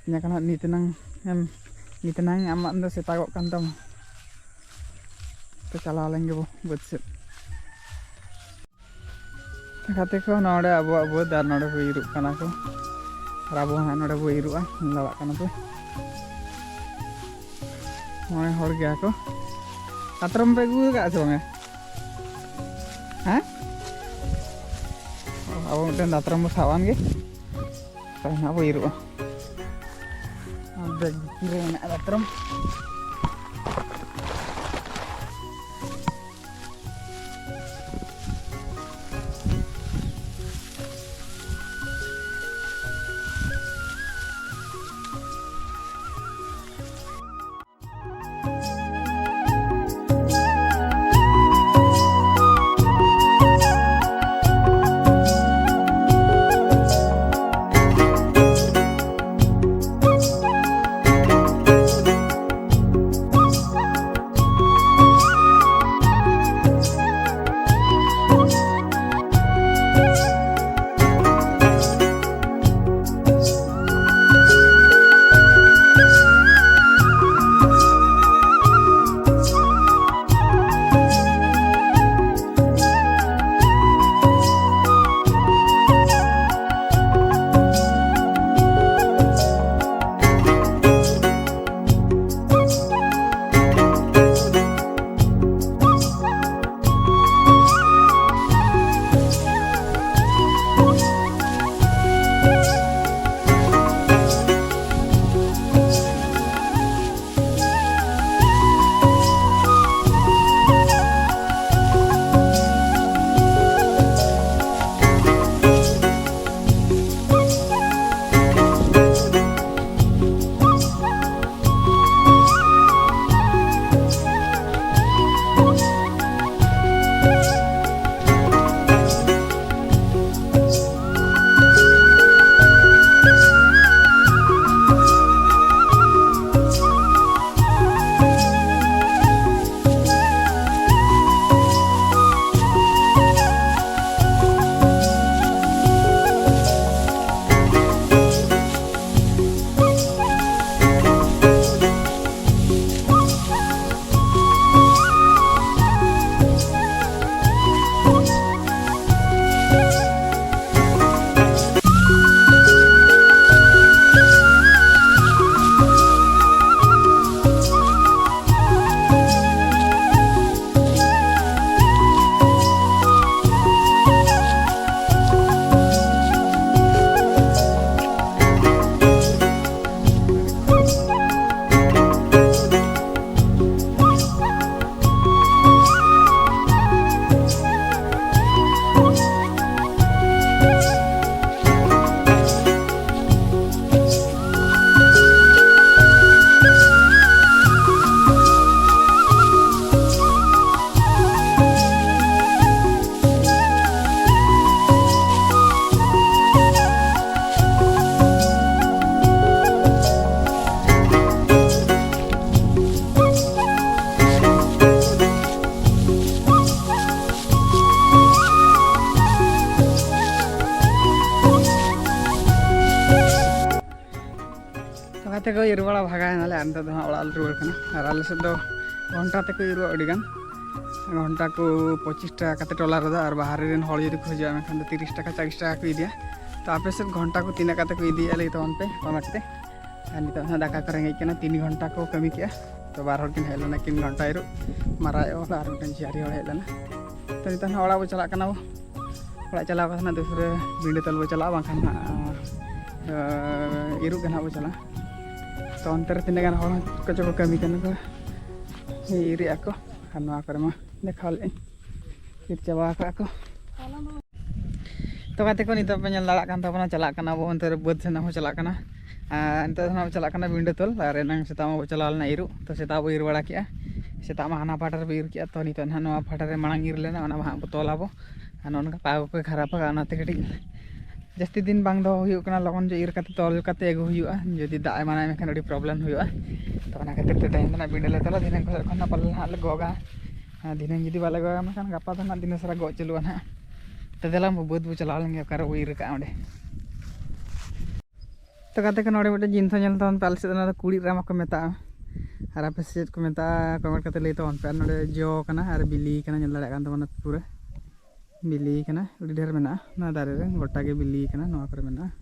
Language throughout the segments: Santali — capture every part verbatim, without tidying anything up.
ᱤᱧᱟᱹᱜ ᱠᱟᱱᱟ ᱱᱤᱛ ᱮᱱᱟᱝ ᱮᱢ, ᱱᱤᱛ ᱮᱱᱟᱝ ᱟᱢᱟᱜ ᱫᱚ ᱥᱮᱛᱟᱜᱚᱜ ᱠᱟᱱ ᱛᱟᱢᱟ᱾ ᱛᱚ ᱪᱟᱞᱟᱣ ᱞᱮᱱ ᱜᱮᱵᱚ ᱵᱟᱹᱫᱽ ᱥᱮᱫ᱾ ᱜᱟᱛᱮ ᱠᱚ, ᱱᱚᱰᱮ ᱟᱵᱚᱣᱟᱜ ᱵᱟᱹᱫᱽ ᱟᱨ ᱱᱚᱰᱮ ᱠᱚ ᱤᱨᱚᱜ ᱠᱟᱱᱟ ᱠᱚ᱾ ᱟᱨ ᱟᱵᱚ ᱦᱟᱸᱜ ᱱᱚᱰᱮ ᱵᱚ ᱤᱨᱚᱜᱼᱟ, ᱞᱟᱲᱟᱜ ᱠᱟᱱᱟ ᱯᱮ᱾ ᱢᱚᱬᱮ ᱦᱚᱲ ᱜᱮᱭᱟ ᱠᱚ᱾ ᱫᱟᱛᱨᱚᱢ ᱯᱮ ᱟᱹᱜᱩ ᱟᱠᱟᱫᱼᱟ ᱥᱮ ᱵᱟᱝᱟ? ᱦᱮᱸ? ᱟᱵᱚ ᱢᱤᱫᱴᱮᱱ ᱫᱟᱛᱨᱚᱢ ᱵᱚ ᱥᱟᱵ ᱟᱱ ᱜᱮ᱾ ᱛᱟᱭᱚᱢ ᱦᱟᱸᱜ ᱵᱚ ᱤᱨᱚᱜᱼᱟ᱾ ᱟᱨ ᱵᱮᱜᱽ ᱵᱷᱤᱛᱤᱨ ᱨᱮ ᱢᱮᱱᱟᱜᱼᱟ ᱫᱟᱛᱨᱚᱢ᱾ ᱤᱨ ᱵᱟᱲᱟ ᱵᱷᱟᱜᱟᱭᱮᱱᱟᱞᱮ ᱟᱨ ᱱᱤᱛᱚᱜ ᱫᱚ ᱦᱟᱸᱜ ᱚᱲᱟᱜ ᱞᱮ ᱨᱩᱣᱟᱹᱲ ᱠᱟᱱᱟ᱾ ᱟᱨ ᱟᱞᱮ ᱥᱮᱫ ᱫᱚ ᱜᱷᱚᱱᱴᱟ ᱛᱮᱠᱚ ᱤᱨᱚᱜᱼᱟ ᱟᱹᱰᱤ ᱜᱟᱱ, ᱜᱷᱚᱱᱴᱟ ᱠᱚ ᱯᱚᱸᱪᱤᱥ ᱴᱟᱠᱟ ᱠᱟᱛᱮ ᱴᱚᱞᱟ ᱨᱮᱫᱚ, ᱟᱨ ᱵᱟᱦᱨᱮ ᱨᱮᱱ ᱦᱚᱲ ᱡᱩᱫᱤ ᱠᱚ ᱦᱤᱡᱩᱜᱼᱟ ᱢᱮᱱᱠᱷᱟᱱ ᱫᱚ ᱛᱤᱨᱤᱥ ᱴᱟᱠᱟ ᱪᱟᱞᱤᱥ ᱴᱟᱠᱟ ᱠᱚ ᱤᱫᱤᱭᱟ᱾ ᱛᱚ ᱟᱯᱮ ᱥᱮᱫ ᱜᱷᱚᱱᱴᱟ ᱠᱚ ᱛᱤᱱᱟᱹᱜ ᱠᱟᱛᱮ ᱠᱚ ᱤᱫᱤᱭᱮᱫᱼᱟ ᱞᱟᱹᱭ ᱛᱟᱵᱚᱱ ᱯᱮ ᱠᱚᱢᱮᱱᱴ ᱛᱮ᱾ ᱟᱨ ᱱᱤᱛᱚᱜ ᱦᱟᱸᱜ ᱫᱟᱠᱟ ᱠᱚ ᱨᱮᱸᱜᱮᱡ ᱠᱟᱱᱟ, ᱛᱤᱱ ᱜᱷᱚᱱᱴᱟ ᱠᱚ ᱠᱟᱹᱢᱤ ᱠᱮᱜᱼᱟ᱾ ᱛᱚ ᱵᱟᱨ ᱦᱚᱲ ᱠᱤᱱ ᱦᱮᱡ ᱞᱮᱱᱟ, ᱠᱤᱱ ᱜᱷᱚᱱᱴᱟ ᱤᱨᱚᱜ, ᱢᱟᱨᱟᱝ ᱟᱭᱳ ᱦᱚᱲ ᱟᱨ ᱢᱤᱫᱴᱮᱱ ᱡᱷᱤᱭᱟᱹᱨᱤ ᱦᱚᱲ ᱦᱮᱡ ᱞᱮᱱᱟ᱾ ᱛᱚ ᱱᱤᱛᱚᱜ ᱦᱟᱸᱜ ᱚᱲᱟᱜ ᱵᱚ ᱪᱟᱞᱟᱜ ᱠᱟᱱᱟ ᱵᱚ᱾ ᱚᱲᱟᱜ ᱪᱟᱞᱟᱣ ᱠᱟᱛᱮ ᱦᱟᱸᱜ ᱫᱩᱥᱨᱟᱹ ᱵᱤᱸᱰᱟᱹ ᱛᱚᱞ ᱵᱚ ᱪᱟᱞᱟᱜᱼᱟ, ᱵᱟᱝᱠᱷᱟᱱ ᱦᱟᱸᱜ ᱤᱨᱚᱜ ᱜᱮ ᱦᱟᱸᱜ ᱵᱚ ᱪᱟᱞᱟᱜᱼᱟ᱾ ᱛᱚ ᱚᱱᱛᱮ ᱨᱮ ᱛᱤᱱᱟᱹᱜ ᱜᱟᱱ ᱦᱚᱲ ᱠᱚᱪᱚ ᱠᱚ ᱠᱟᱹᱢᱤ ᱠᱟᱱᱟ ᱠᱚ, ᱤᱨᱮᱜᱼᱟ ᱠᱚ᱾ ᱟᱨ ᱱᱚᱣᱟ ᱠᱚᱨᱮ ᱢᱟ ᱫᱮᱠᱷᱟᱣ ᱞᱮᱫ ᱟᱹᱧ, ᱤᱨ ᱪᱟᱵᱟ ᱟᱠᱟᱫ ᱠᱚ᱾ ᱛᱚ ᱜᱟᱛᱮ ᱠᱚ, ᱱᱤᱛᱚᱜ ᱯᱮ ᱧᱮᱞ ᱫᱟᱲᱮᱭᱟᱜ ᱠᱟᱱ ᱛᱟᱵᱚᱱᱟ, ᱪᱟᱞᱟᱜ ᱠᱟᱱᱟ ᱵᱚ ᱚᱱᱛᱮ ᱨᱮ, ᱵᱟᱹᱫᱽ ᱥᱮᱱ ᱦᱚᱸ ᱪᱟᱞᱟᱜ ᱠᱟᱱᱟ᱾ ᱟᱨ ᱱᱤᱛᱚᱜ ᱫᱚ ᱱᱟᱜ ᱪᱟᱞᱟᱜ ᱠᱟᱱᱟ ᱵᱤᱸᱰᱟᱹ ᱛᱚᱞ᱾ ᱟᱨ ᱮᱱᱟᱝ ᱥᱮᱛᱟᱜ ᱢᱟ ᱵᱚ ᱪᱟᱞᱟᱣ ᱞᱮᱱᱟ ᱤᱨᱚᱜ, ᱛᱚ ᱥᱮᱛᱟᱜ ᱵᱚ ᱤᱨ ᱵᱟᱲᱟ ᱠᱮᱜᱼᱟ, ᱥᱮᱛᱟᱜ ᱢᱟ ᱦᱟᱱᱟ ᱯᱟᱦᱴᱟ ᱨᱮᱵᱚ ᱤᱨ ᱠᱮᱜᱼᱟ᱾ ᱛᱚ ᱱᱤᱛᱚᱜ ᱱᱟᱜ ᱱᱚᱣᱟ ᱯᱟᱦᱴᱟ ᱨᱮ ᱢᱟᱲᱟᱝ ᱤᱨ ᱞᱮᱱᱟ, ᱚᱱᱟ ᱢᱟ ᱦᱟᱸᱜ ᱵᱚ ᱛᱚᱞ ᱟᱵᱚ᱾ ᱟᱨ ᱱᱚᱜᱼᱚ ᱱᱚᱝᱠᱟ ᱯᱟᱜᱚ ᱠᱚ ᱠᱷᱟᱨᱟᱯᱟ, ᱚᱱᱟᱛᱮ ᱠᱟᱹᱴᱤᱡ ᱡᱟᱹᱥᱛᱤ ᱫᱤᱱ ᱵᱟᱝ ᱫᱚᱦᱚ ᱦᱩᱭᱩᱜ ᱠᱟᱱᱟ, ᱞᱚᱜᱚᱱ ᱧᱚᱜ ᱤᱨ ᱠᱟᱛᱮ ᱛᱚᱞ ᱠᱟᱛᱮ ᱟᱹᱜᱩ ᱦᱩᱭᱩᱜᱼᱟ᱾ ᱡᱩᱫᱤ ᱫᱟᱜ ᱮ ᱢᱟᱱᱟᱭ ᱢᱮᱱᱠᱷᱟᱱ ᱟᱹᱰᱤ ᱯᱨᱚᱵᱞᱮᱢ ᱦᱩᱭᱩᱜᱼᱟ᱾ ᱛᱚ ᱚᱱᱟ ᱠᱷᱟᱹᱛᱤᱨ ᱛᱮ ᱛᱮᱦᱮᱧ ᱫᱚ ᱱᱟᱜ ᱵᱤᱸᱰᱟᱹ ᱞᱮ ᱛᱚᱞᱟ, ᱫᱷᱤᱱᱟᱹᱝ ᱠᱚ ᱥᱮᱫ ᱠᱷᱚᱱ ᱱᱟᱜ ᱯᱟᱞᱮ ᱱᱟᱜ ᱞᱮ ᱜᱚᱜᱟ᱾ ᱟᱨ ᱫᱷᱤᱱᱟᱹᱝ ᱡᱩᱫᱤ ᱵᱟᱞᱮ ᱜᱚᱜᱟ ᱢᱮᱱᱠᱷᱟᱱ ᱜᱟᱯᱟ ᱫᱚ ᱱᱟᱜ ᱫᱤᱱᱟᱹ ᱥᱟᱨᱟ ᱜᱚᱜ ᱪᱟᱹᱞᱩᱜᱼᱟ ᱱᱟᱜ᱾ ᱛᱚ ᱫᱮᱞᱟ ᱵᱟᱹᱫᱽ ᱵᱚ ᱪᱟᱞᱟᱣ ᱞᱮᱱ ᱜᱮ, ᱚᱠᱟᱨᱮ ᱵᱚ ᱤᱨ ᱠᱟᱜᱼᱟ ᱚᱸᱰᱮ᱾ ᱛᱚ ᱜᱟᱛᱮ ᱠᱚ, ᱱᱚᱰᱮ ᱢᱤᱫᱴᱮᱱ ᱡᱤᱱᱤᱥ ᱦᱚᱸ ᱧᱮᱞ ᱛᱟᱵᱚᱱ ᱯᱮ, ᱟᱞᱮ ᱥᱮᱫ ᱫᱚ ᱱᱚᱣᱟ ᱫᱚ ᱠᱩᱲᱤᱫ ᱨᱟᱢᱟ ᱠᱚ ᱢᱮᱛᱟᱜᱼᱟ᱾ ᱟᱨ ᱟᱯᱮ ᱥᱮᱫ ᱪᱮᱫ ᱠᱚ ᱢᱮᱛᱟᱜᱼᱟ ᱠᱚᱢᱮᱱᱴ ᱠᱟᱛᱮ ᱞᱟᱹᱭ ᱛᱟᱵᱚᱱ ᱯᱮ᱾ ᱟᱨ ᱱᱚᱰᱮ ᱡᱚ ᱠᱟᱱᱟ ᱟᱨ ᱵᱤᱞᱤ ᱠᱟᱱᱟ, ᱧᱮᱞ ᱫᱟᱲᱮᱭᱟᱜ ᱠᱟᱱ ᱛᱟᱵᱚᱱᱟ ᱯᱩᱨᱟᱹ ᱵᱤᱞᱤ ᱠᱟᱱᱟ, ᱟᱹᱰᱤ ᱰᱷᱮᱨ ᱢᱮᱱᱟᱜᱼᱟ ᱱᱚᱣᱟ ᱫᱟᱨᱮ ᱨᱮ, ᱜᱚᱴᱟ ᱜᱮ ᱵᱤᱞᱤ ᱠᱟᱱᱟ᱾ ᱱᱚᱣᱟ ᱠᱚᱨᱮ ᱢᱮᱱᱟᱜᱼᱟ,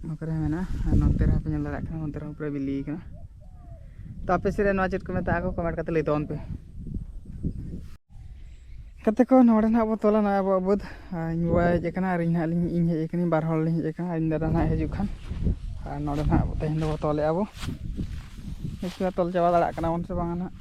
ᱱᱚᱣᱟ ᱠᱚᱨᱮ ᱦᱚᱸ ᱢᱮᱱᱟᱜᱼᱟ, ᱟᱨ ᱱᱚᱛᱮ ᱨᱮᱦᱚᱸ ᱯᱮ ᱧᱮᱞ ᱫᱟᱲᱮᱭᱟᱜ ᱠᱟᱱᱟ, ᱱᱚᱛᱮ ᱨᱮᱦᱚᱸ ᱯᱩᱨᱟᱹ ᱵᱤᱞᱤ ᱠᱟᱱᱟ᱾ ᱛᱚ ᱟᱯᱮ ᱥᱮᱫ ᱨᱮ ᱱᱚᱣᱟ ᱪᱮᱫ ᱠᱚ ᱢᱮᱛᱟᱜᱼᱟ ᱠᱚ, ᱠᱚᱢᱮᱱᱴ ᱠᱟᱛᱮ ᱞᱟᱹᱭ ᱛᱟᱵᱚᱱ ᱯᱮ᱾ ᱜᱟᱛᱮ ᱠᱚ, ᱱᱚᱰᱮ ᱱᱟᱦᱟᱜ ᱵᱚ ᱛᱚᱞᱟ ᱱᱚᱜᱼᱚᱭ ᱟᱵᱚᱣᱟᱜ ᱵᱟᱹᱫᱽ᱾ ᱟᱨ ᱤᱧ ᱵᱟᱵᱟᱭ ᱦᱮᱡ ᱟᱠᱟᱱᱟ ᱟᱨ ᱤᱧ ᱱᱟᱦᱟᱜ ᱞᱤᱧ, ᱤᱧ ᱦᱮᱡ ᱟᱠᱟᱱᱟᱹᱧ, ᱵᱟᱨ ᱦᱚᱲ ᱞᱤᱧ ᱦᱮᱡ ᱟᱠᱟᱱᱟ᱾ ᱟᱨ ᱤᱧ ᱫᱟᱫᱟ ᱱᱟᱦᱟᱜ ᱦᱤᱡᱩᱜ ᱠᱷᱟᱱ, ᱟᱨ ᱱᱚᱰᱮ ᱱᱟᱦᱟᱜ ᱛᱮᱦᱮᱧ ᱫᱚᱵᱚ ᱛᱚᱞᱮᱜᱼᱟ ᱵᱚ᱾ ᱱᱤᱥᱪᱚᱭ ᱛᱚᱞ ᱪᱟᱵᱟ ᱫᱟᱲᱮᱭᱟᱜ ᱠᱟᱱᱟ ᱵᱚᱱ ᱥᱮ ᱵᱟᱝᱟ ᱱᱟᱦᱟᱜ᱾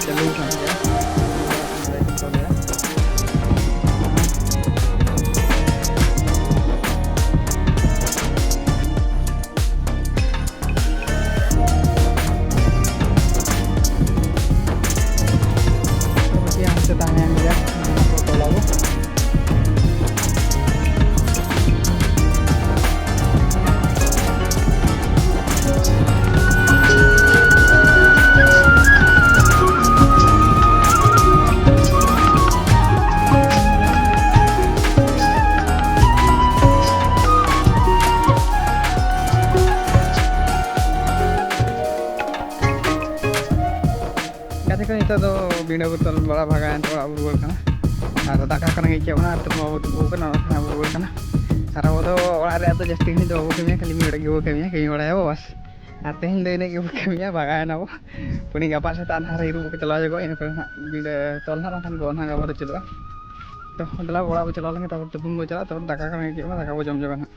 ᱪᱟᱹᱞᱩ ᱟᱠᱟᱱ ᱜᱮᱭᱟ᱾ ᱪᱮᱛᱟᱱ ᱧᱟᱢ ᱜᱮᱭᱟ, ᱚᱱᱟ ᱠᱚ ᱛᱚᱞ ᱟᱵᱚ᱾ ᱜᱟᱛᱮ ᱠᱚ, ᱱᱤᱛᱚᱜ ᱫᱚ ᱵᱤᱸᱰᱟᱹ ᱵᱚ ᱛᱚᱞ ᱵᱟᱲᱟ ᱵᱷᱟᱜᱟᱣᱮᱱ ᱛᱮ ᱚᱲᱟᱜ ᱵᱚ ᱨᱩᱣᱟᱹᱲ ᱠᱟᱱᱟ᱾ ᱟᱨ ᱫᱟᱠᱟ ᱠᱚ ᱨᱮᱸᱜᱮᱡ ᱠᱮᱫ ᱵᱚᱱᱟ, ᱟᱨ ᱛᱩᱯᱩ ᱵᱟᱵᱚ ᱛᱩᱯᱩ ᱠᱟᱱᱟ, ᱚᱱᱟ ᱠᱷᱚᱱᱟᱜ ᱵᱚ ᱨᱩᱣᱟᱹᱲ ᱠᱟᱱᱟ᱾ ᱟᱨ ᱟᱵᱚ ᱫᱚ ᱚᱲᱟᱜ ᱨᱮᱭᱟᱜ ᱫᱚ ᱡᱟᱹᱥᱛᱤ ᱜᱷᱟᱹᱲᱤᱡ ᱫᱚ ᱵᱟᱵᱚ ᱠᱟᱹᱢᱤᱭᱟ, ᱠᱷᱟᱹᱞᱤ ᱢᱤᱫ ᱜᱷᱟᱹᱲᱤᱡ ᱜᱮᱵᱚ ᱠᱟᱹᱢᱤᱭᱟ, ᱠᱟᱹᱢᱤ ᱵᱟᱲᱟᱭᱟᱵᱚ ᱵᱟᱥ᱾ ᱟᱨ ᱛᱮᱦᱮᱧ ᱫᱚ ᱤᱱᱟᱹᱜ ᱜᱮᱵᱚ ᱠᱟᱹᱢᱤᱭᱟ, ᱵᱷᱟᱜᱟᱣ ᱮᱱᱟ ᱵᱚ᱾ ᱯᱩᱱᱤ ᱜᱟᱯᱟ ᱥᱮᱛᱟᱜ ᱱᱟᱦᱟᱜ ᱨᱮ ᱤᱨᱚᱜ ᱠᱚ ᱪᱟᱞᱟᱣ ᱧᱚᱜᱚᱜᱼᱟ, ᱤᱱᱟᱹ ᱯᱚᱨᱮ ᱱᱟᱦᱟᱜ ᱵᱤᱸᱰᱟᱹ ᱛᱚᱞ ᱱᱟᱦᱟᱜ, ᱵᱟᱝᱠᱷᱟᱱ ᱜᱚᱜ ᱱᱟᱦᱟᱜ ᱜᱟᱵᱟ ᱨᱮ ᱪᱟᱞᱟᱜᱼᱟ᱾ ᱛᱚ ᱫᱮᱞᱟ ᱚᱲᱟᱜ ᱵᱚ ᱪᱟᱞᱟᱣ ᱞᱮᱱ ᱜᱮ, ᱛᱟᱨᱯᱚᱨ ᱛᱩᱯᱩᱱ ᱵᱚ ᱪᱟᱞᱟᱜᱼᱟ, ᱛᱟᱨᱯᱚᱨ ᱫᱟᱠᱟ ᱠᱚ ᱨᱮᱸᱜᱮᱡ ᱠᱮᱫ ᱵᱚᱱᱟ, ᱫᱟᱠᱟ ᱵᱚ ᱡᱚᱢ ᱧᱚᱜᱟ ᱱᱟᱦᱟᱜ᱾